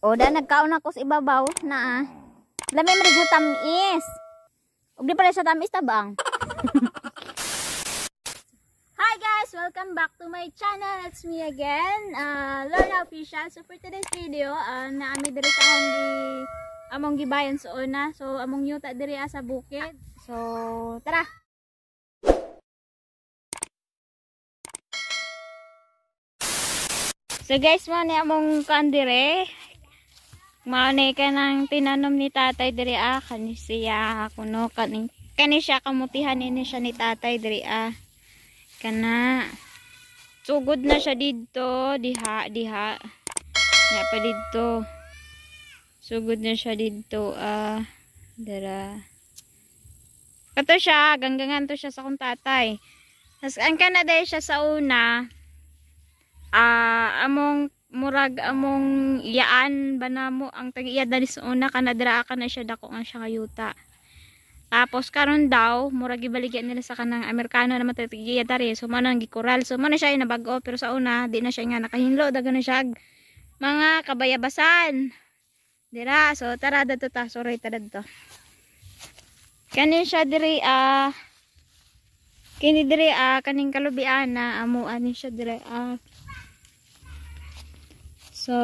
O da nagkaon ako sa ibabaw na ah. Lami man siya tamis. Ug di pala siya tamis tabang. Hi guys! Welcome back to my channel. It's me again, Lorna Official. So for today's video, naami diri sa akong among gibayan sa una. So among yuta diri sa bukid. So tara! So guys, mao ni among kuan dire. Mao ni kanang tinanom ni tatay diri ah, kani siya kuno kani kani siya kamutihan ini siya ni tatay diri ah. Kana sugod na siya didto, diha diha. Nya pa didto. Sugod na siya didto ah, dira. Kato siya, ganggangan to siya sa akong tatay. Tas ang kana dai siya sa una. Among murag among iyaan ba namo ang tag-iya dali sa una kana dira ka na siya dako nga siya kayuta. Tapos karon daw murag gibaligya nila sa kanang Amerikano naman tag-iya diri, so man ang gikural, so man na siya nabag-o, pero sa una di na siya nga nakahinlo, dagan na siya mga kabayabasan dira. So tara dadto ta, sorry ta dadto. Kani siya diri ah, kini diri ah, kaning kalubian na amo ani siya diri ah. So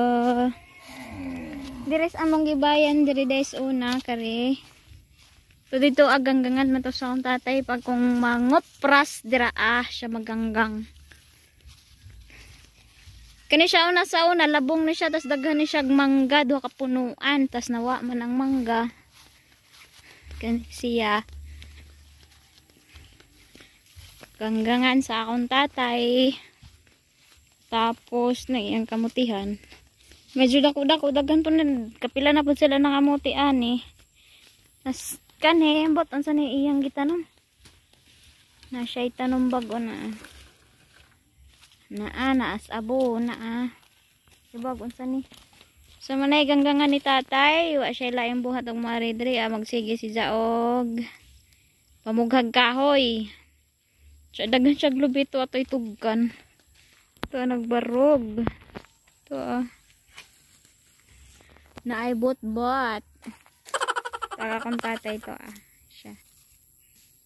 diri sa among gibayan diri days una kari. So dito aganggangan man to sa akong tatay pag kung mangopras dira ah siya maganggang. Kani siya una sa una labong ni siya, tas daghan ni siya mangga duha ka punuan, tas nawa man ang mangga. Kani siya ganggangan sa akong tatay. Tapos na iyang kamutihan. Medyo dako-dako daghan po na kapila na po sila ng kamutian eh. Tas kani ambot unsa ni iyang gitanom. Na siya itanom bag-o na. Naa naas abo naa. Ibag unsa ni. So manay ganggangan ni tatay, wa siya laing buhat og mari diri ah, magsige si Jaog. Pamughag kahoy. Siya daghan siya glubito atoy tugkan. Ito nagbarog. Ito ah. Naay bot-bot. Taka kong tatay ito ah. Siya.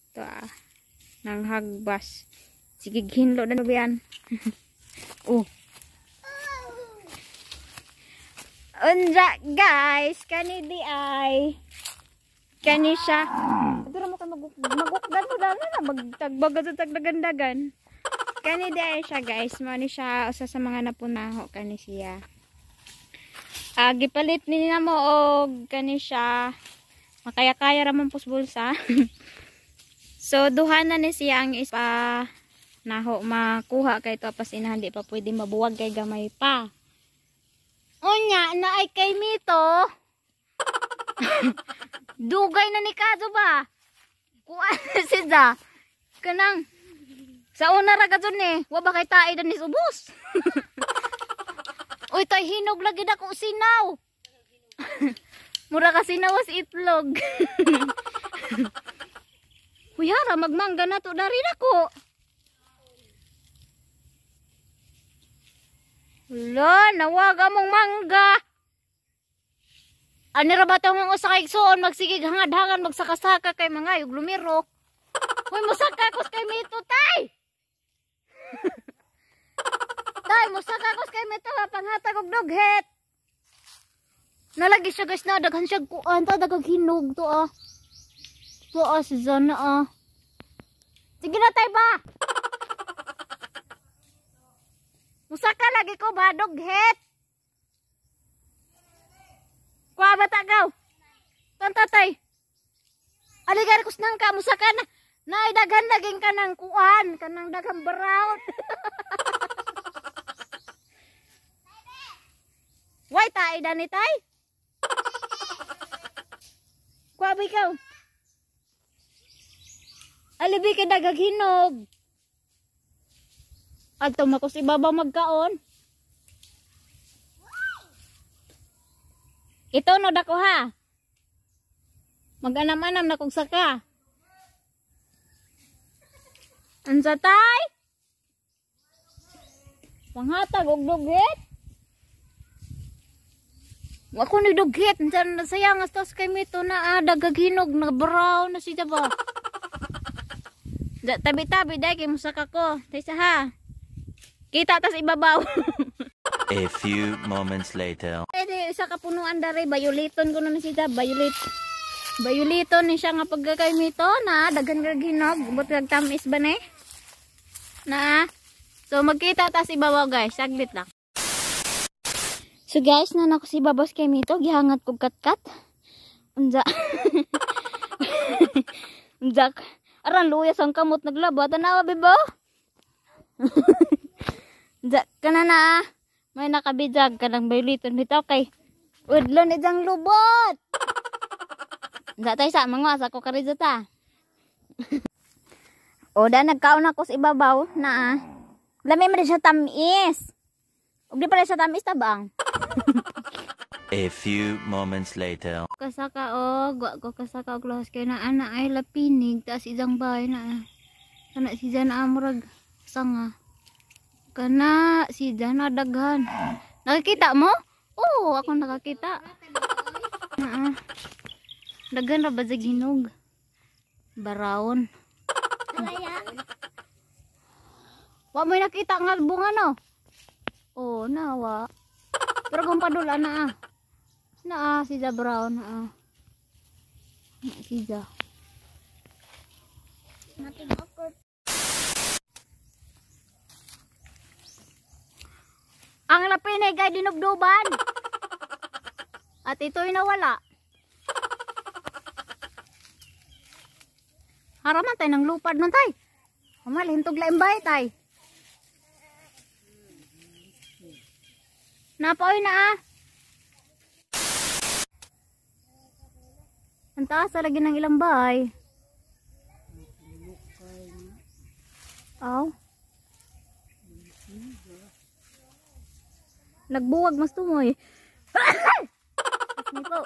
Ito ah. Nanghagbas. Sige hinlo na yan. Oh. Unja guys, kani di ay. Kani siya. Ito ra mo kay magukdan mo dala na magtagbag sa tagdagandagan. Kani di ay siya guys, mao ni siya usa sa mga napunaho kani siya. Gipalit ni namo og kani siya. Makaya-kaya ra man pus bulsa. So duha na ni siya ang ispa naho makuha kay to pas inahan di pa pwede mabuwag kay gamay pa. Unya na ay kay mito. Dugay na ni kato ba? Kuan siya. Kanang sa una ra kadto ni, wa ba kay tae dan ni ubos. Uy, tay hinog lagi dako sinaw. Mura ka sinaw sa itlog. Uy, hara magmangga na to dari dako. Wala, nawag among mangga. Ani ra ba tong usa ka igsuon magsigig hangad-hangan magsakasaka kay mga yug lumiro. Uy, musaka ko kay mito tay. Tay, musaka ko kay mito ha, panghatag og dughet. Nalagi siya guys na daghan siya kuan ta daghang hinog to ah. To ah si Zana ah. Sige na tay ba. Musaka lagi ko ba dughet. Kuha ba tagaw? Tantatay. Aligar kus nang ka musaka na. Nay daghan laging kanang kuan, kanang daghang brown. Way tae dani tay. Kuha ba ikaw? Alibi kay daghang hinog. Adto makos ibabaw magkaon. Ito no dako ha. Mag-anam-anam na kog saka. Unsa tay? Panghatag og dugit. Ako ni dugit, sayang astos kay mito na dagag hinog na brown na siya ba. Tabi-tabi dai kay musaka ko. Taysa ha. Kita tas ibabaw. A few moments later. Pwede isa ka punuan dare, bayuliton ko na siya, bayulit. Bayuliton ni siya nga pagkakay mito na daghan kag hinog, ubot kag tamis ba ni? Na. So magkita tas ibabaw guys, saglit lang. So guys, na nako si babos kay mito, gihangat kog katkat. Unja. Unja. Aran luya sang kamot naglaba, tanawa bibo. Unja kana na. May nakabijag kanang bayuliton bitaw kay udlon idang lubot. Unja tay sa mga sa ko karizo ta. O da nagkaon ako sa ibabaw na. Lami man siya tamis. Ug di pala siya tamis tabang. A few moments later. Kasaka og wa ko kasaka og lahos kay naa na ay lapinig taas isang bahay na. Kana si Jan murag sanga. Kana si Jan daghan. Nakikita mo? Oo, ako nakakita. Naa. Daghan ra ba sa hinog? Barawon. Wa mo nakita nga bunga no? Oh, nawa. Pero kung padula na ah. Naa si Ja brown ah. Si Ja. Ang lapinig ay dinubduban. At ito'y nawala. Haraman tayo ng lupad nun tay. Amal, hintog lain bay tay. Napaoy na ah. Ang taas talaga ng ilang bahay. Aw. Nagbuwag mas tumoy. Po.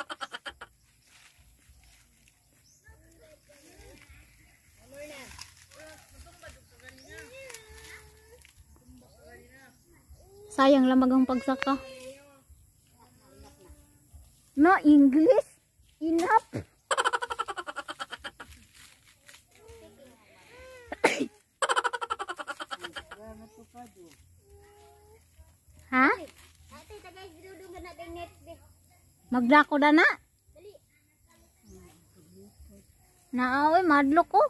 Sayang lamang ang pagsaka. No English enough. Ha? Magdako na na. Naaoy, madlok ko.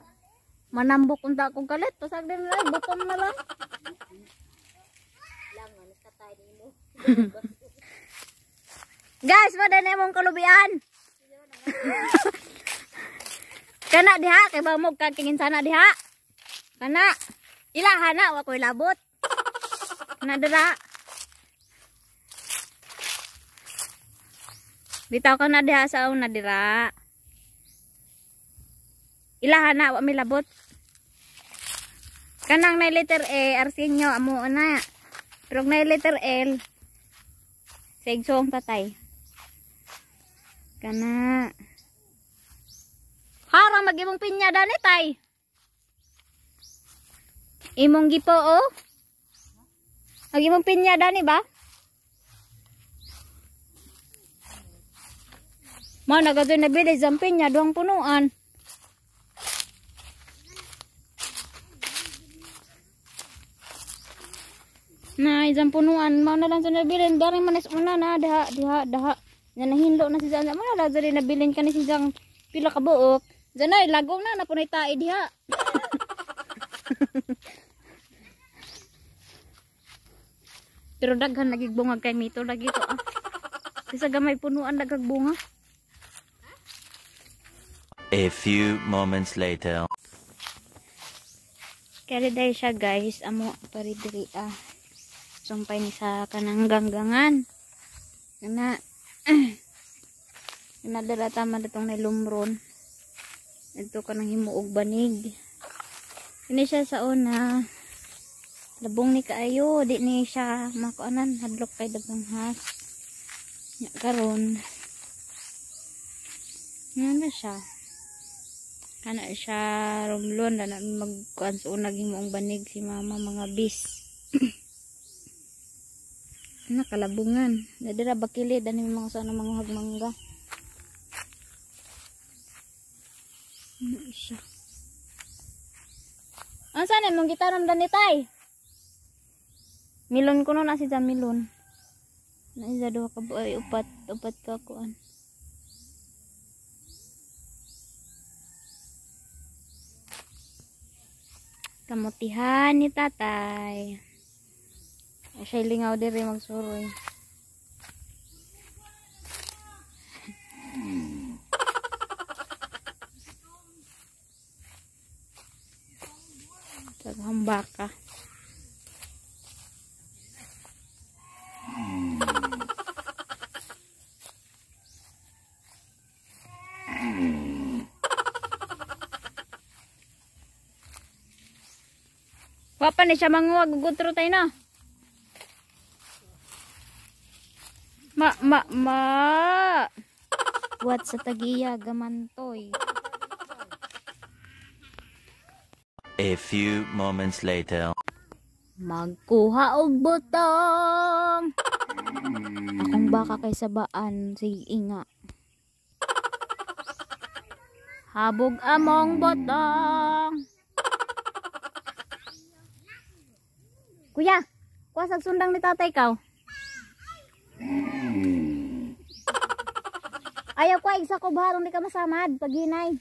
Manambok unta akong kalit. Pasag din lang, butong na lang. Guys, wala na imong kalubian. Kana diha, kay ba mo kakingin sana diha. Kana. Ilaha na, wa ko'y labot. Kana dira. Bitaw ka na diha sa una dira. Ilaha na, wa mi labot. Kanang na letter A, Arsenio, amo na. Pero na letter L, segsong tatay. Kana. Hara magimong pinya dani tay. Imong gipo oh. Ang imong pinya dani ba? Mo nagadoy na bili ang pinya duhang punuan. Na isang punuan mao na lang sa nabilin dari manis una na daha diha daha. Na nahinlo na si Jan. Mo na lang diri nabilin kani si Jang pila ka buok. Diyan ay lagom na napunay tae diha. Pero daghan lagi bunga kay mito lagi to ah. Bisa gamay punuan daghang bunga. A few moments later. Kaya dahil siya guys, amo pari diri ah. Sumpay ni sa kanang ganggangan. Kana nadala tama datong nilumron. Ito kanang himuog banig. Ini siya sa una. Labong ni kaayo, di ni siya makuanan, hadlok kay daghang has. Nya karon. Nga na siya. Kana siya rumlon na magkuan sa una himuong banig si mama mga bis. Nakalabungan. Dadira bakili dani mga sa ano mga hagmangga. Ano siya? Ang sana mong gitanom dani tay? Milon ko no na si milon. Na isa duha ka ay upat ka kuan. Kamutihan ni tatay. Ay, siya lingaw diri magsuroy. Taghambaka. Wa pa ni siya manguwag, gugutro tayo na. Ma ma ma. What sa tagiya gamantoy. A few moments later. Magkuha og butong. Akong baka kay sabaan sige inga. Habog among butong. Kuya, kuha sa sundang ni tatay kaw. Ayaw ko, igsa ko barong di ka masamad pag hinay.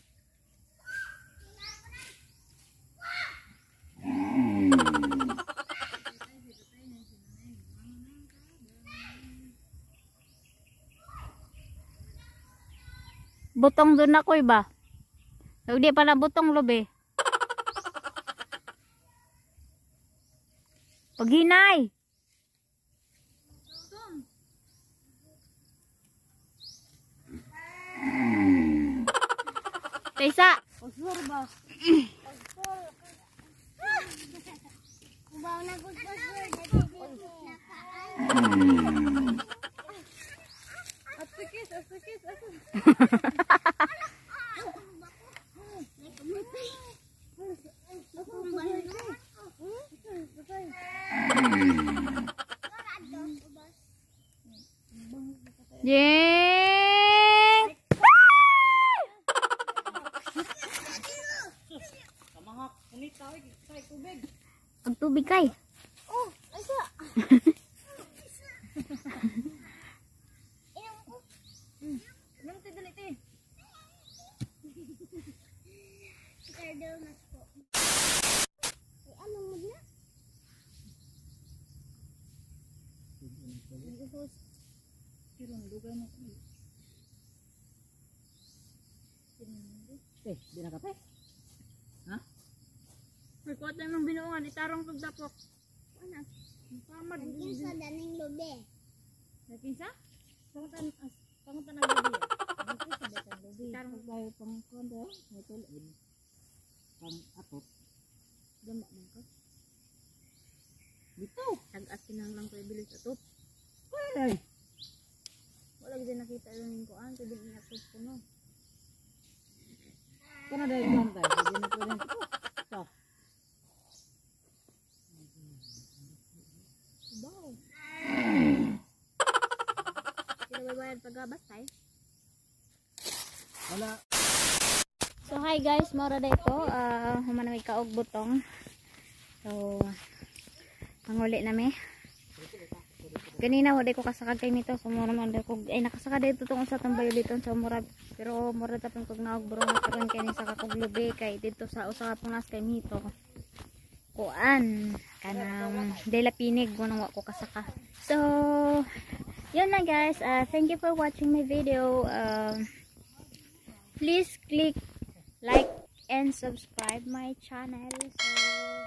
Butong doon ako iba. Hindi pala butong lobe. Paghinay. Taysa. Pasur ba? Asikis, asikis, asikis. Yeah. Ang tubig kay. Oh, asa. Eh, di na kape? Ha? May kuwat na ng binuongan, itarong tugdapok. Ano? Pamad. Kinsa daning lobe? Kinsa? Pangutan pangutan ang gabi. Itarong tayo pang kondo, may tulad. Pang apot. Gamba man ka. Dito. Tag-as kinahanglan ko ibilis atop. Ay. Wala gid nakita yung kuan, kay dili na atop ko no. Kana dahil kuan tayo. Hindi na pwede. Ito. Wow. Sila babayad pagabas tay. Wala. So hi guys, mora day ko. Human may kaog butong. So panguli na mi. Ganina wala ko kasakag kay nito. So mura man ko ay nakasaka dito tong usa tong bayoliton sa mura, pero mura tapon kog naog bro karon kay ni saka kog lubi kay dito sa usa ka punas kay mito. Kuan kanang dela pinig gunang wa ko kasaka. So yun lang guys. Thank you for watching my video. Please click like and subscribe my channel. So